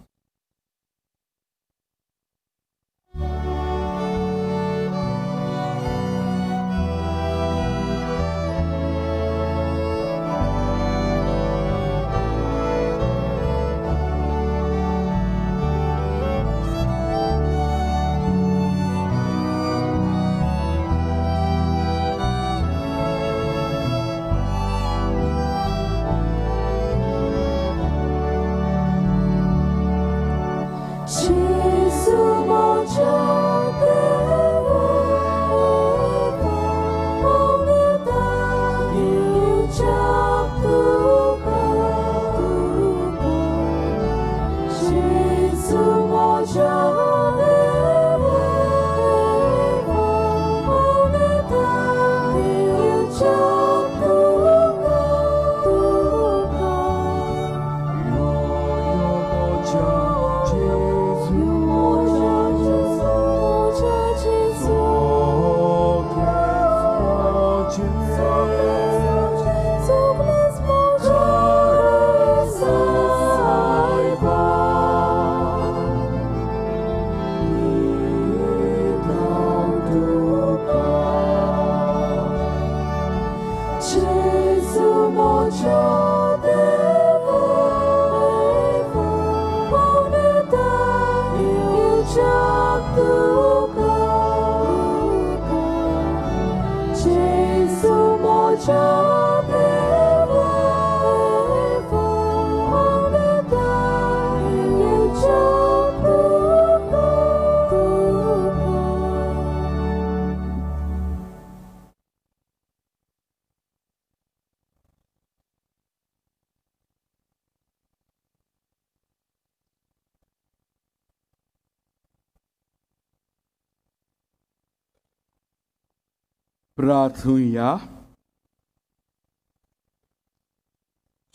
[SPEAKER 1] प्रार्थुया.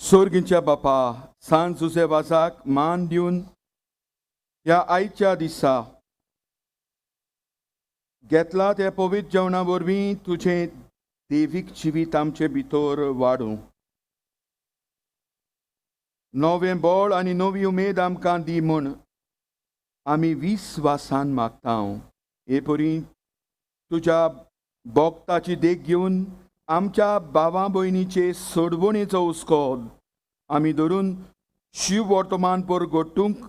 [SPEAKER 1] सोर्गींच्या बापा सांत जुझेवाजाक मान दिवन ह्या आयच्या दिसा घेतला त्या पवित्र जेवणा वरवीं तुजें देवीक जिवीत आमचे भितर वाडूं. नवें बळ आनी नवी उमेद आमकां दी म्हूण आमी विस्वासान मागता. हे परी तुज्या भक्ताची देख घेवन आमच्या भावा भयणीचे सोडवणेचो हुस्को आमी धरून शिव वर्तमान पर घडटूंक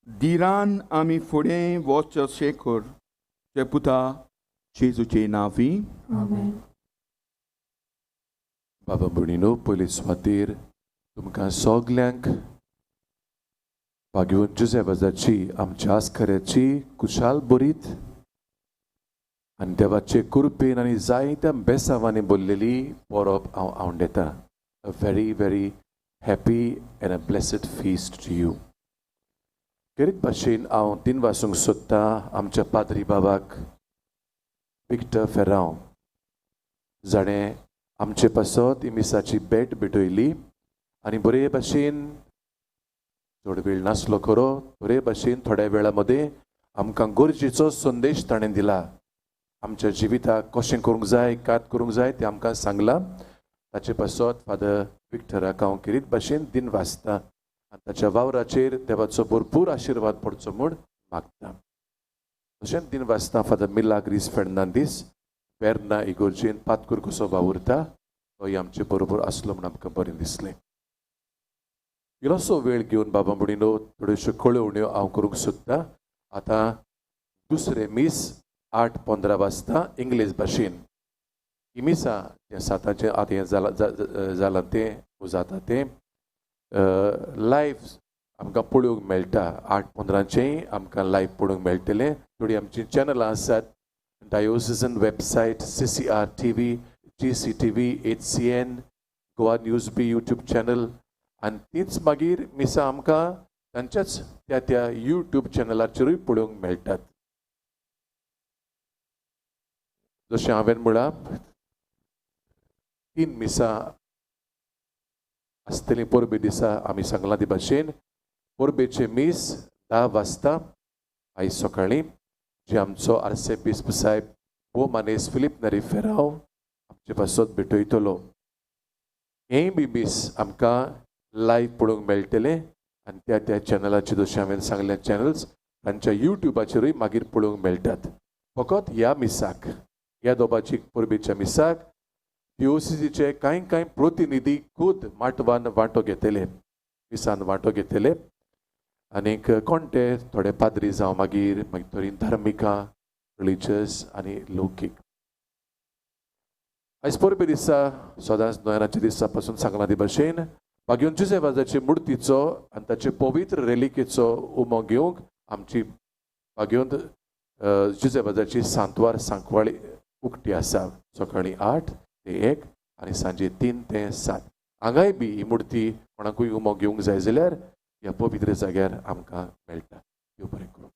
[SPEAKER 1] धिरान आमी फुडें वचचें कर. जे पुता जेजूचे नांवी
[SPEAKER 2] आमेन.
[SPEAKER 10] बाबा भयणीनो, पयले सुवातेर तुमकां सगल्यांक भाग्यवंत जुझेवाजाची आमच्या आस्कऱ्याची कुशाल बरीत आनी देवाचे कृपेन आनी जायत्या बेसांवांनी बोल्लेली परब हांव आवडेता. A very very happy and a blessed feast to you. खेरीत भाशेन हांव तीन वासूंक सोदतां आमच्या पाद्री बाबाक विक्टर फेरांव, जाणें आमचे पासत ही मिसाची भेट भेटयली आनी बरे भाशेन चड वेळ नासलो खरो, बरे भाशेन थोड्या वेळा मदें आमकां गरजेचो संदेश ताणें दिला. आमच्या जिविताक कशें करूंक जाय, कात करूंक जाय तें आमकां सांगलां. ताचे पासत फादर विक्टराक हांव खेरीत भाशेन दिन वाचता आनी ताच्या वावराचेर देवाचो भरपूर आशिर्वाद पडचो म्हूण मागता. तशेंच दिन वाचता फादर मिलाग्रीस फेर्नांदीस वेर्ना इगोर्जेन पातकूर कसो वावुरता तोय आमचे बरोबर आसलो म्हूण आमकां बरें दिसलें. इल्लोसो वेळ घेवन बाबा भयणीनो थोड्योश्यो कळोवण्यो हांव करूंक सोदतां. आतां दुसरें मीस 8:15 वाजता इंग्लीश भाशेन. ही मिसां जें साताचें आतां हें जालां तें जाता तें लायव्ह आमकां पळोवंक मेळटा. 8:15चेंय आमकां लायव्ह पळोवंक मेळटलें. थोडीं आमचीं चॅनलां आसात, diocesan website, CCR TV, GCTV, HCN, Goa news B YouTube channel आनी तीच मागीर मिसां आमकां तांच्याच त्या त्या यूट्यूब चॅनलाचेरूय पळोवंक मेळटात. जशें हांवें म्हळां 3 मिसां आसतलीं परबे दिसा. आमी सांगलां ते भाशेन परबेचें मीस 10 वाजता आयज सकाळीं, जे आमचो आर्सेबिस्प साहेब भोव मानेस फिलीप नरी फेरांव आमचे पासत भेटयतलो. हेंय बी मीस आमकां लायव्ह पळोवंक मेळटलें आनी त्या त्या चॅनलाचेर जशें हांवें सांगलें चॅनल्स तांच्या यूट्यूबाचेरूय मागीर पळोवंक मेळटात. फकत ह्या मिसाक, ह्या दोबाची परबेच्या मिसाक डिओसिजीचे कांय कांय प्रतिनिधी खूद माटवान वांटो घेतले, मिसान वांटो घेतले आनीक कोण ते थोडे पाद्री जावं मागीर मागीर थोडी धार्मिकां, रिलिजियस आनी लौकीक. आयज परबे दिसा सदांच नोयनाच्या दिसा पासून सांगलां ते भाशेन भाग्यवंत जुझेवाजाचे मुर्तीचो आनी ताचे पवित्र रेलिकेचो उमो घेवंक आमची भाग्यवंत जुझेवाजाची सांतवार सांकवाळी उक्ती आसा. सकाळीं 8 ते 1 आनी सांजे 3 ते 7. हांगाय बी ही मुर्ती कोणाकूय उमो घेवंक जाय जाल्यार ह्या पवित्र जाग्यार आमकां मेळटा. देव बरें करूं.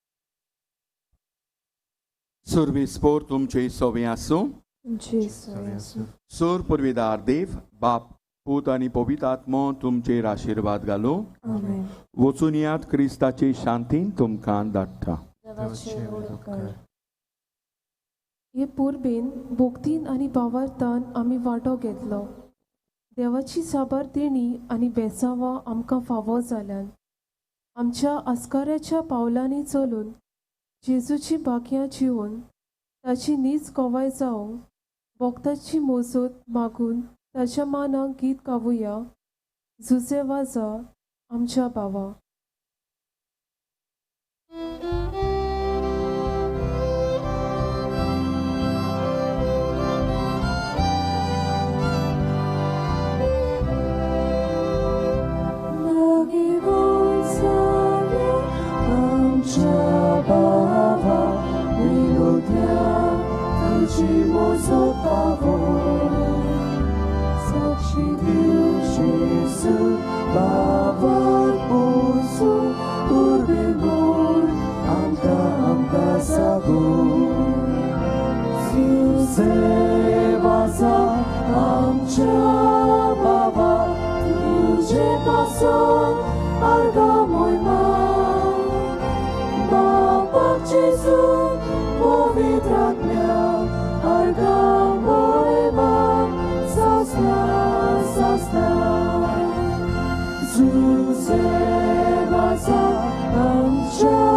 [SPEAKER 1] सर्वीस पोर तुमचे सवे आसूं.
[SPEAKER 2] तुमचे सवे आसूं.
[SPEAKER 1] सोर पुर्वेदार देव बाप पूत आनी पवित्र आत्मो तुमचेर आशिर्वाद घालूं.
[SPEAKER 2] आमेन.
[SPEAKER 1] वचून यात क्रिस्ताचे शांतीन तुमकां धाडटा.
[SPEAKER 2] देवाचे व्हड उपकार.
[SPEAKER 6] हे पुरबेन भोक्तीन आनी भावार्थान आमी वांटो घेतलो. देवाची साबार देणी आनी बेसांवां आमकां फावो जाल्यान आमच्या आस्काऱ्याच्या पावलांनी चलून जेजूची बाकयां जिवन ताची नीज गवाय जावंक भक्ताची मोजत मागून ताच्या मानाक गीत गावुया. जुजे वाजा आमच्या भावा.
[SPEAKER 2] आमच्या बाबा विनोद्या तुजी मोजत पावो साक्षी दिवशी बाबार पोसू उर्बे म्हूण आमकां आमकां सागून सुसेवासा आमच्या बाबा तुजे पासून आर्गां मोयमा बापाक जेजू पवित्र आत्म्या आर्गां मोयमा सासना सासना जुसेवासा आमच्या